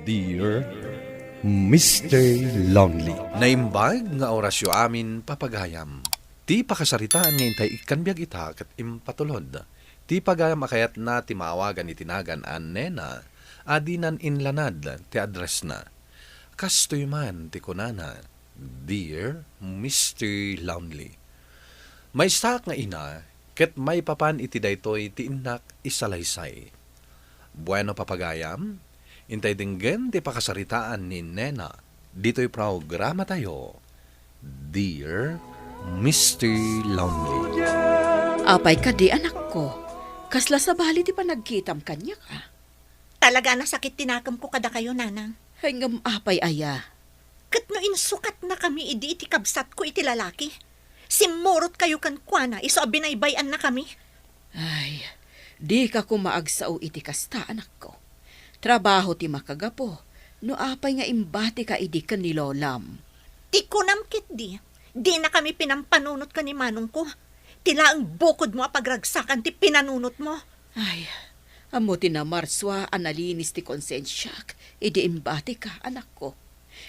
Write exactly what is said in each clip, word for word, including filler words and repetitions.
Dear Mister Lonely. Naimbag nga orasyo amin, papagayam. Ti pakasaritaan nga intay ikkan biag ita ket impatulod. Ti pagayam a kayatna ti maawagan iti nagan a Nena a dinan inlanad ti addressna. Kastoy man ti kunana, "Dear Mister Lonely." Maysaak nga ina, ket maipapan iti daytoy ti innak isalaysay. Bueno, papagayam, intay denggen ti pakasaritaan ni Nena ditoy programatayo, Dear Mister Lonely. Apay kadi, anakko? Kasla sabali ti panagkitam kaniak, a? Talaga a nasakit ti nakemko kadakayo, nanang. Ay, ngem apay aya? Ket no insukatnakami idi iti kabsatko iti lalaki, simmurotkayo kenkuana isu a binaybay-annakami. Ay, dika koma agsao iti kasta, anakko. Trabaho ti makagapu, no apay nga imbatika idi ken ni lolam. Ti kunam ketdi, dinakami pinampanunot ken ni manongko. Ti laeng bukodmo a pagragsakan ti pinanunotmo. Ay, ammo ti namarsua a nalinis ti konsensiak idi imbatika, anakko.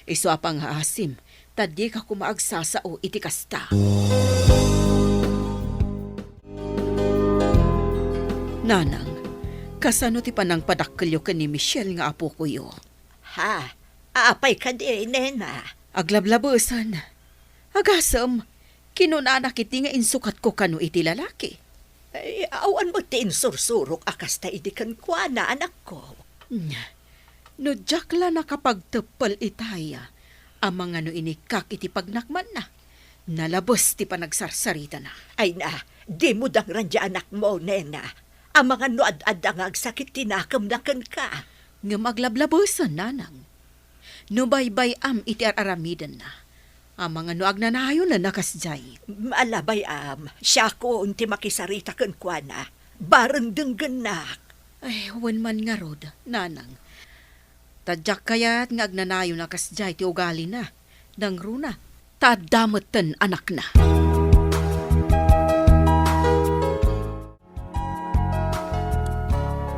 Isu a pangngaasim, ta dika koma agsasao iti kasta. Nanang, kasano ti panangpadakkelyo ken ni Michelle nga apokoyo? Ha? Apay kadi, nena? Aglablabesen. Agasem, kinunana ketdi nga insukatko kano iti lalaki. Ay, awan met ti insursurok a kasta idi kenkuana, anakko. Nya, no diak la nakapagteppel itay, amangan no inikkak iti pagnakmanna, nalabes ti panagsarsarita na. Ay na, dimo dangran ti anakmo, nena. Amangan no ad-adda nga agsakit ti nakemna kenka. Ngem aglablabesen, nanang. No baybay-am iti ar-aramidenna, amangan no agnanayon a kasdiay. Ala bay-am, siakon ti makisarita kenkuana. Bareng denggennak. Ay, wen man ngarud, nanang. Ta diak kayat nga agnanayon a kasdiay ti ugalina, nangruna, ta adda metten anakna.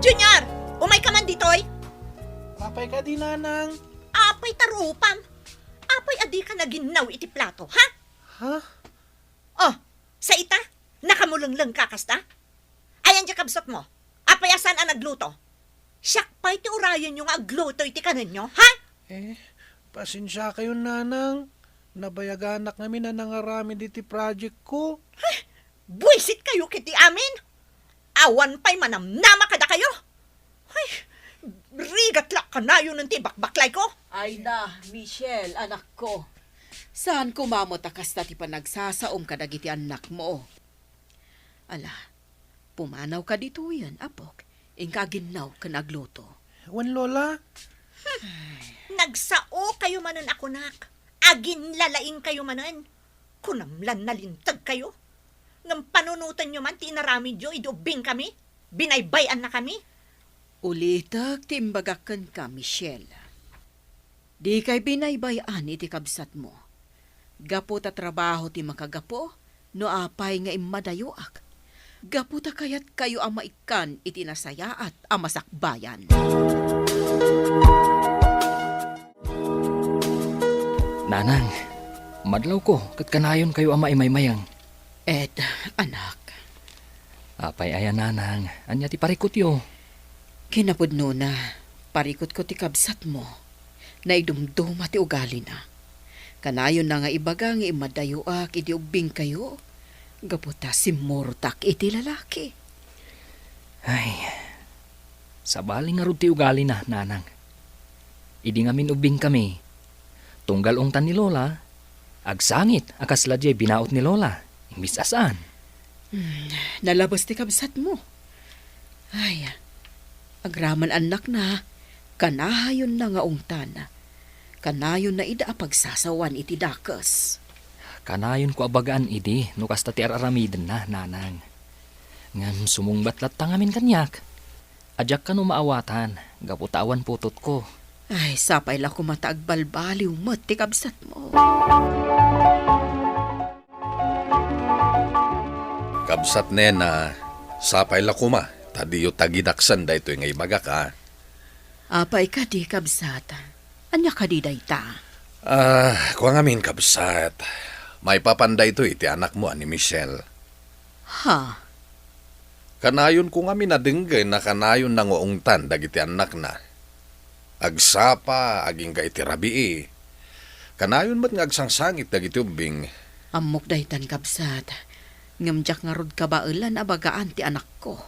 Junior, umayka man ditoy. Apay kadi, nanang? Apay ta rupam. Apay a dika naginnaw iti plato, ha? Ha? Oh, sa ita, nakamulenglengka kasta? Ayan ti kabsatmo. Apay a saan a nagluto? Siak pay ti urayenyo nga agluto iti kanenyo, ha? Eh, pasensiakayon, nanang. Nabayaganak ngamin a nangaramid iti projectko. Ay, buisit kayo kiti amin. Awan pay manamnama kadakayo. Ay, rigat la kanayon ti bakbaklayko. Ay na, Michelle, anakko. Saan koma met a kasta ti panagsasaom kadagiti annakmo? Ala, pumanawka ditoyen, apok. Inka aginnaw ken agluto. Wen, Lola. Hmm. Nagsao kayo manen a kunak. Aginlalaing kayo manen. Kunam lan nalinteg kayo. Ngem panunotenyo man ti inaramidyo idi ubbingkami. Binaybay-annakami. Ulitek ti imbagak kenka, Michelle. Dikay binaybay-an iti kabsatmo. Gapu ta trabaho ti makagapu no apay nga immadayoak. Gapu ta kayatkayo a maikkan iti nasayaat a masakbayan. Nanang, madlawko ket kanayonkayo a maimaymayeng. Ed, anak. Apay aya, nanang, ania ti parikutyo? Kinapudnona, parikutko ti kabsatmo. Naidumduma ti ugalina. Kanayonna nga ibaga nga immadayoak idi ubbingkayo, gapu ta simmurotak iti lalaki. Ay, sabali ngarud ti ugalina, nanang. Idi ngamin ubbingkami, tunggal ungtan ni Lola, agsangit a kasla diay binaut ni Lola, imbes a saan. Hmm, nalabes ti kabsatmo. Ay, agraman annakna, kanayonna nga ungtan. Kanayonna ida a pagsasawan iti dakes. Kanayonko a bagaan idi no kasta ti ar-aramidenna, nanang. Ngem sumungbat latta ngamin kaniak. A diak kano maawatan, gapu ta awan putotko. Ay, sapay la koma ta agbalbaliw met ti kabsatmo. Kabsat, nena, sapay la koma ta diyo tagidaksen daytoy nga ibagak, a. Apay kadi, kabsat? Ania kadi dayta? Ah, kua ngamin, kabsat. Maipapan daytoy iti anakmo a ni Michelle. Ha? Kanayonko ngamin a denggen a kanayonna nga ungtan dagiti annakna. Agsapa agingga iti rabii. Kanayon met nga agsangsangit dagiti ubbing. Ammok daytan, kabsat. Ngem diak ngarud kabaelan a bagaan ti anakko.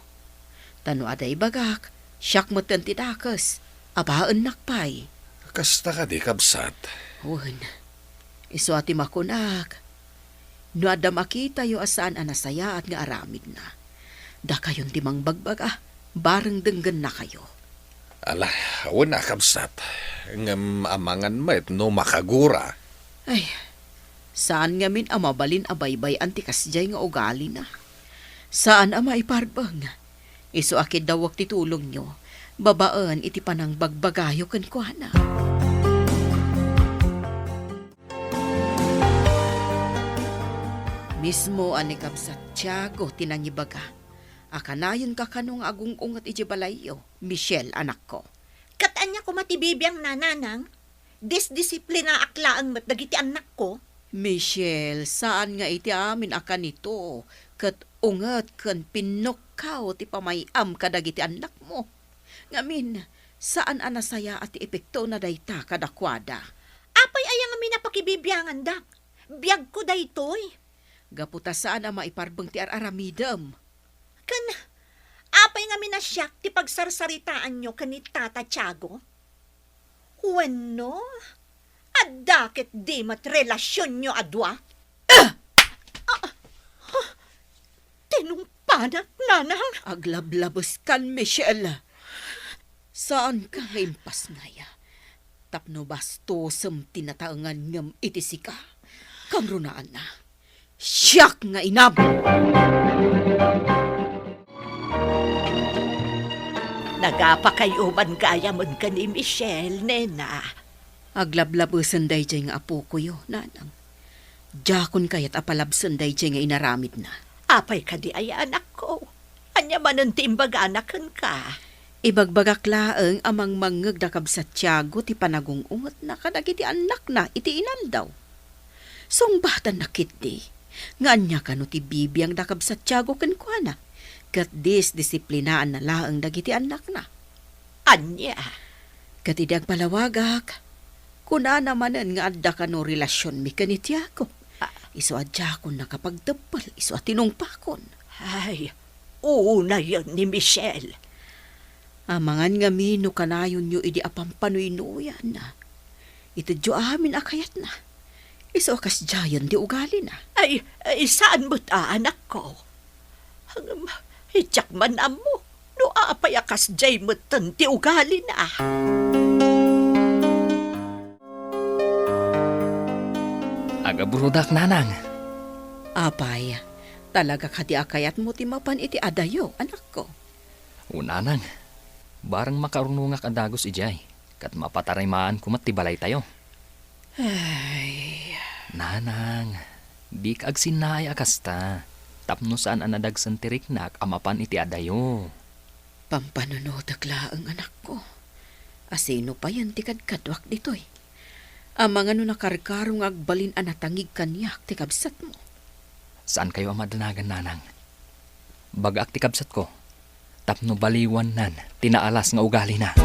Ta no adda ibagak, siak metten ti dakes, abaennak pay. Kasta kadi, kabsat? Wen, isu a ti makunak, no adda makitayo a saan a nasayaat nga aramidna, dakayon ti mangbagbaga, bareng denggennakayo. Ala, wen a, kabsat, ngem amangan met no makagura. Ay, saan ngamin a mabalin a baybay-an ti kasdiay nga ugalina. Saan a maiparbeng. Isu a kiddawek ti tulongyo, babaen iti panangbagbagayo kenkuana. Mismo a ni Kabsat Tiago ti nangibaga a kanayonka kano nga agung-unget idiay balayyo, Michelle, anakko. Ket ania koma ti bibiangna, nanang? Disdisiplinaak laeng met dagiti annakko. Michelle, saan nga iti amin a kanito, ket unget ken pinnukkaw ti pamay-am kadagiti annakmo. Ngamin, saan a nasayaat ti epektona dayta kadakuada. Apay aya ngamin a pakibibiangandak? Biagko daytoy. Gapu ta saan a maiparbeng ti ar-aramidem. Ken apay ngamin a siak ti pagsarsaritaanyo ken ni Tata Tiago? Wenno, adda ketdi met relasionyo a dua? Ah! Ah! Tinungpanak, nanang. Aglablabeskan, Michelle. Saanka nga impasngay tapno bastosem ti nataengan ngem iti sika. Kangrunaan na. Siak nga inam! Nagapakayo man gayamen ken ni Michelle, nena. Aglablabesen daydiay nga apokoyo, nanang. Diakon kayat a palabsen daydiay nga inaramidna. Apay kadi aya, anakko? Ania manen ti imbagana kenka? Ibagbagak laeng a mangmangngeg da Kabsat Tiago ti panagung-ungetna kadagiti annakna iti inaldaw. Sungbatanna ketdi nga ania kano ti bibiang da Kabsat Tiago kenkuana, ket disdisiplinaanna laeng dagiti annakna. Ania? Ket idi agpalawagak, kunana manen nga adda kano relasionmi ken ni Tiago. Ah. Isu a diakon nakapagteppel, isu a tinungpakon. Ay, unayen ni Michelle. Amangan ngamin no kanayonyo idi a pampanuynuyan. Itedyo amin a kayatna. Isu a kasdiayen ti ugalina. Ay, ay, saan met a, anakko. Ngem, diak man ammo no apay a kasdiay metten ti ugalina. Agaburudak, nanang. Apay, talaga kadi a kayatmo ti mapan iti adayo, anakko? O, nanang, bareng makarunongak a dagus idiay, ket mapatarimaanko met ti balaytayo. Ay. Nanang, dika agsinnaay a kasta, tapno saan a nadagsen ti riknak a mapan iti adayo. Pampanunotek laeng, anakko. Asino payen ti kadkaduak ditoy? Amangan no nakarkaro nga agbalin a natangig kaniak ti kabsatmo. Saankayo a madanagan, nanang. Bagaak ti kabsatko, tapno baliwannan ti naalas nga ugalina.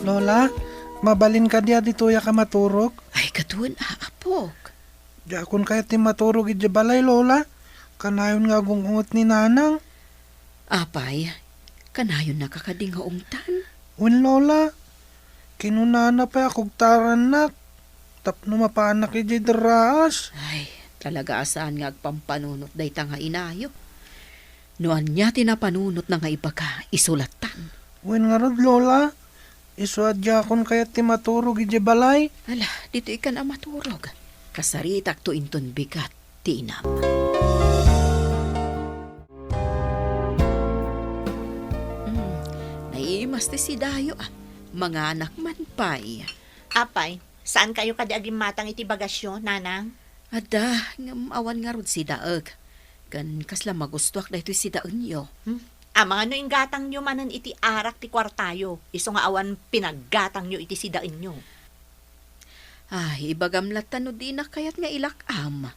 Lola, mabalin kadi a ditoyak a maturog? Ay, ket wen a, apok. Diakon kayat ti maturog idiay balay, Lola. Kanayon nga agung-unget ni Nanang. Apay, kanayonnaka kadi nga ungtan? Wen, Lola. Kinunana pay a kugtarannak tapno mapanak idiay derraas. Ay, talaga a saan nga agpampanunot dayta nga inayo. No ania ti napanunotna nga ibaga, isu lattan. Wen ngarud, Lola, isu a diakon kayat ti maturog idiay balay. Ala, ditoykan a maturog. Kasaritakto inton bigat ti inam. Hmm, naimas ti sidayo, a. Manganak man pay. Apay, saankayo kadi agimmatang iti bagasyo, Nanang? Adda, ngem awan ngarud sidaek. Ken kasla magustuak daytoy sidaenyo. Hmm? Amangan no inggatangyo manen iti arak ti kuartayo, isu nga awan pinaggatangyo iti sidaenyo. Ay, ibagam latta no dinak kayat nga ilak-am.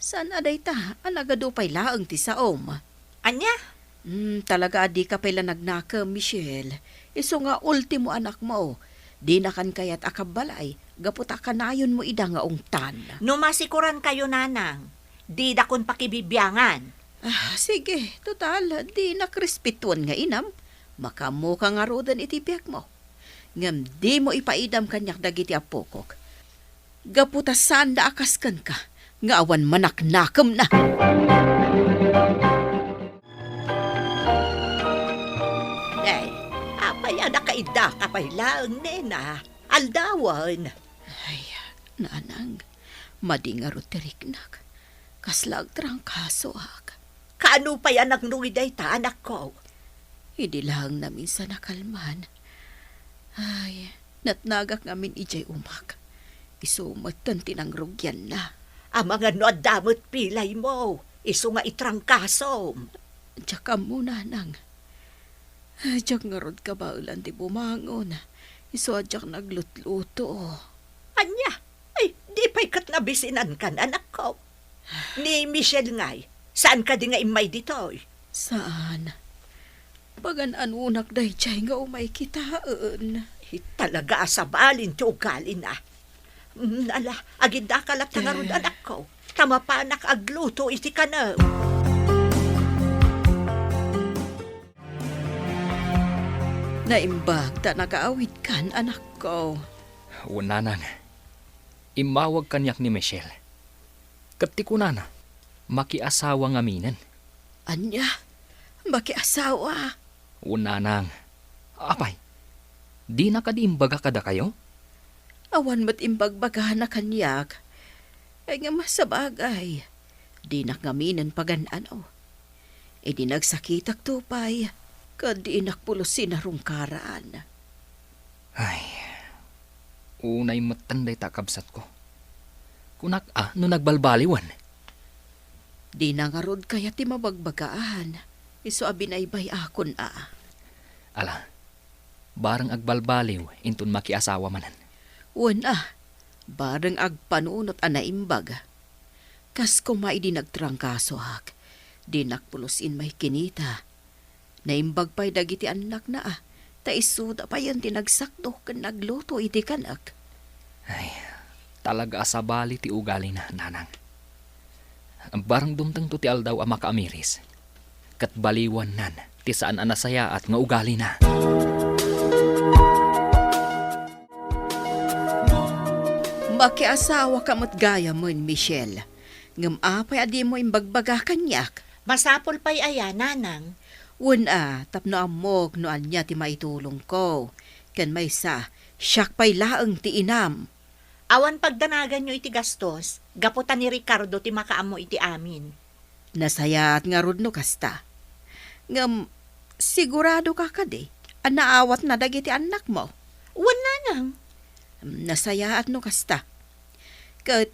Saan a dayta a nagadu pay laeng ti saom. Ania? Hmm, talaga a dika pay la nagnakem, Michelle. Isu nga ultimo anakmo. Dinakan kayat a kabbalay, gapu ta kanayonmo ida nga ungtan. No masikorankayo, nanang, didakon pakibibiangan. Ah, sige, total, dinak respetuan nga inam. Makaammoka ngaruden iti biagmo. Ngem dimo ipaidam kaniak dagiti appokok. Gapu ta saanda a kas kenka nga awan manaknakemna. Ay, apay a nakaidaka pay laeng, nena? Aldawen. Ay, nanang, madi ngarud ti riknak. Kasla agtrangkasoak. Kaano pay a nangrungit dayta, anakko? Idi laeng naminsan a kalman. Ay, natnagak ngamin idiay umak. Isu metten ti nangrugianna. Amangan no adda met pilaymo, isu nga itrangkasom. Diak ammo, nanang. Diak ngarud kabaelan ti bumangon. Isu a diak naglutluto. Ania? Ay, di pay ket nabisinankan, anakko. Ni Michelle ngay, saan kadi nga immay ditoy? Saan. Pagan-anonak daydiay nga umay kitaen. Ay, talaga a sabalin ti ugalina. Mm, ala, agindaka latta ngarud, anakko. Ta mapanak agluto iti kanem. Naimbag ta nakaawidkan, anakko. Wen, nanang. Immawag kaniak ni Michelle. Ket ti kunana, makiasawa ngaminen. Ania? Makiasawa? Wen, nanang. Apay, dina kadi imbaga kadakayo? Awan met imbagbagana kaniak. Ay, ngem sabagay, dinak ngaminen pagan-ano. Idi nagsakitak to pay, ket dinak pulos sinarungkaran. Ay, unay metten dayta, kabsatko. Kunak a no nagbalbaliwen. Dina ngarud kayat ti mabagbagaan, isu a binaybay-akon a. Ala, bareng agbalbaliw inton makiasawa manen. Wen a, bareng agpanunot a naimbag. Kas koma idi nagtrangkasoak, dinak pulos immay kinita. Naimbag pay dagiti annakna a, ta isuda payen ti nagsakdo ken nagluto iti kanek. Ay, talaga a sabali ti ugalina, nanang. Bareng dumtengto ti aldaw a makaamiris, ket baliwannan ti saan a nasayaat nga ugalina. Makiasawaka met gayamen, Michelle. Ngem apay a dimo imbagbaga kaniak? Masapul pay aya, nanang? Wen a, tapno ammok no ania ti maitulongko. Ken maysa, siak pay laeng ti inam. Awan pagdanaganyo iti gastos, gapu ta ni Ricardo ti makaammo iti amin. Nasayaat ngarud no kasta. Ngem, siguradoka kadi a naawatna dagiti annakmo? Wen, nanang. Nasayaat no kasta. Ket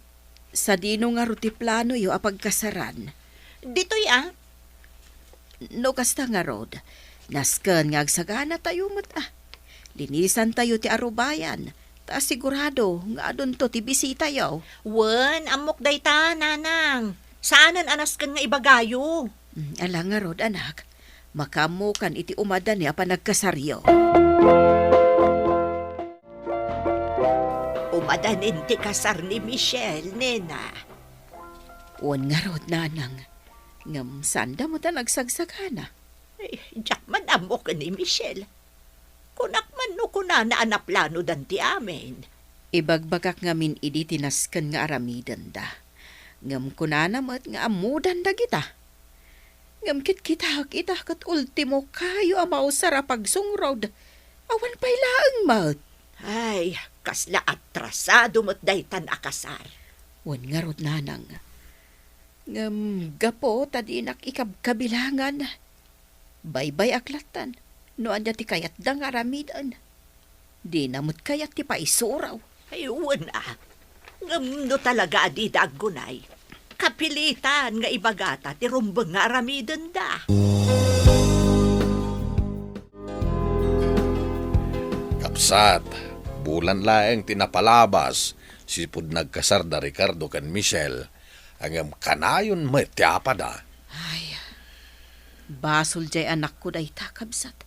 sadino ngarud ti planoyo a pagkasaran? Ditoy a. No kasta ngarud, nasken nga agsaganatayo met a. Linisantayo ti arubayan, ta sigurado nga adunto ti bisitayo. Wen, ammok dayta, nanang. Saanen a nasken nga ibagayo. Mm, ala ngarud, anak. Makaammokan iti umadani a panagkasaryo. Umadanin ti kasar ni Michelle, nena. Wen ngarud, nanang. Ngem sanda met a nagsagsagana. Ay, diak man ammo ken ni Michelle. Kunak man no kunana a naplanodan ti amin. Ibagbagak ngamin idi ti nasken nga aramidenda. Ngem kunana met nga ammodan dagita. Ngem kitkitaek ita ket ultimo kayo a mausar a pagsungrod. Awan pay laeng met. Ay, kasla atrasado met daytan a kasar. Wen ngarud, nanang. Ngem gapu ta dinak ikabkabilangan, baybay-ak lattan no ania ti kayatda nga aramiden. Dina met kayat ti paisuro. Ay, wen a. Ngem no talaga a dida aggunay, kapilitan nga ibagata ti rumbeng nga aramidenda. Kabsat, bulan laeng ti napalabas sipud nagkasar da Ricardo ken Michelle, ngem kanayon met ti apada. Ay, basol diay anakko dayta, kabsat.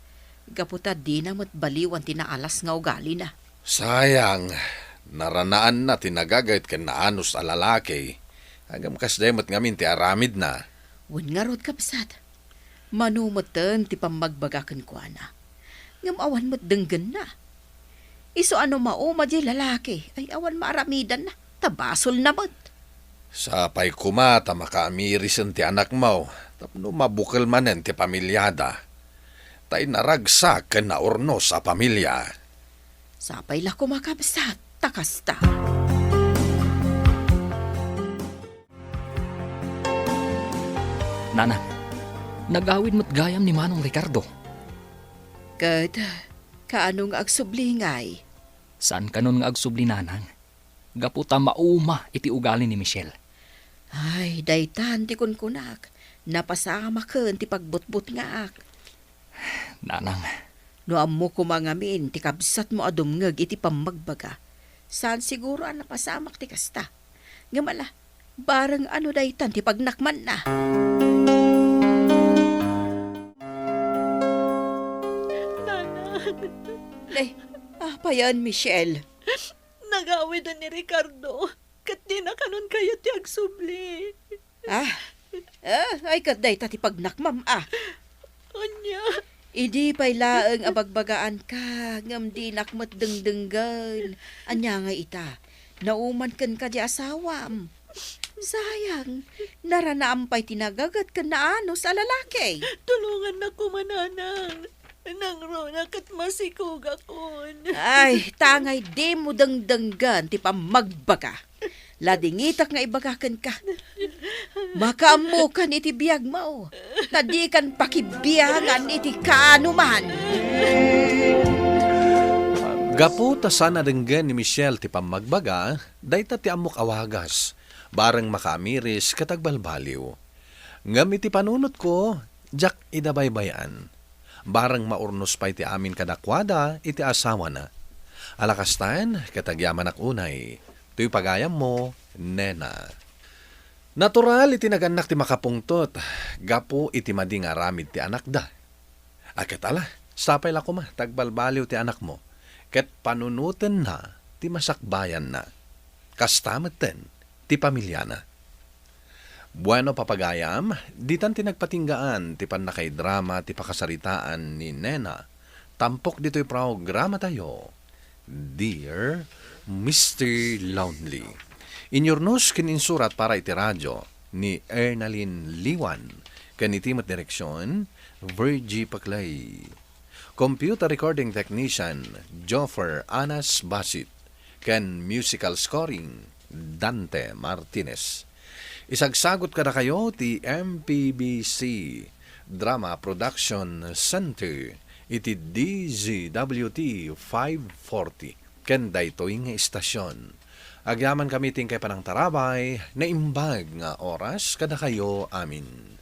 Gapu ta dina met baliwan ti naalas nga ugalina. Sayang, naranaanna ti nagaget ken naanus a lalaki. Ngem kasdiay met ngamin ti aramidna. Wen ngarud, kabsat. Mano metten ti pammagbaga kenkuana. Ngem awan met denggenna. Isu a no mauma diay lalaki, ay awan maaramidanna, ta basolna met. Sapay koma ta makaamirisen ti anakmo tapno mabukel manen ti pamiliada. Tay naragsak ken naurnos a pamilia. Sapay la koma, kabsat, ta kasta. Nanang, nagawid met gayam ni Manong Ricardo. Ket, kaano nga agsubli ngay? Saan kanon nga agsubli, Nanang? Gapu ta mauma iti ugali ni Michelle. Ay, daytan ti kunkunak. Napasamaken ti pagbutbutngaak. Nanang. No ammo koma ngamin ti kabsatmo a dumngeg iti pammagbaga, saan siguro a napasamak ti kasta. Ngem ala, bareng ano daytan ti pagnakmanna. Nanang. Nay, apayan, Michelle? Nagawiden ni Ricardo, ket dina kanon kayat ti agsubli. Ah, ah, ay ket dayta ti pagnakmam, ah. Ania? Idi pay laeng a bagbagaanka, ngem dinak met dengdenggen. Ania nga ita? Nauman kenka di asawam. Sayang, naranaam pay ti nagaget ken naanus a lalaki. Tulongannak koma, Nanang. Nangruna ket masikogakon. Ay, tangay dimo dengdenggen ti pammagbaga. Ladingitak nga ibaga kenka. Makaammokan iti biagmo, ta dikan pakibiangan iti kaanoman. Gapu ta saan a denggen ni Michelle ti pammagbaga, dayta ti ammok a wagas, bareng makaamiris ket agbalbaliw. Ngem iti panunotko, diak ida baybay-an. Bareng maurnos pay ti amin kadakuada iti asawana. Ala kastaen, ket agyamanak unay, toy pagayammo, nena. Natural iti nagannak ti makapungtot gapu iti madi nga aramid ti anakda. A ket ala, sapay la koma ta agbalbaliw ti anakmo, ket panunotenna ti masakbayanna. Kasta metten ti pamiliana. Bueno, papagayam, ditan ti nagpatinggaan ti pannakaidrama ti pakasaritaan ni Nena, tampok ditoy programatayo, Dear Mister Lonely. Inyurnos ken insurat para iti radio ni Ernalyn Liwan, ken iti met direksion, Virgie Paclay. Computer recording technician, Joffer Anas Basit, ken musical scoring, Dante Martinez. Isagsagot kadakayo ti M P B C Drama Production Center iti D Z W T five forty ken daytoy nga istasion. Agyamankami ti inkay panangtarabay, naimbag nga oras kadakayo amin.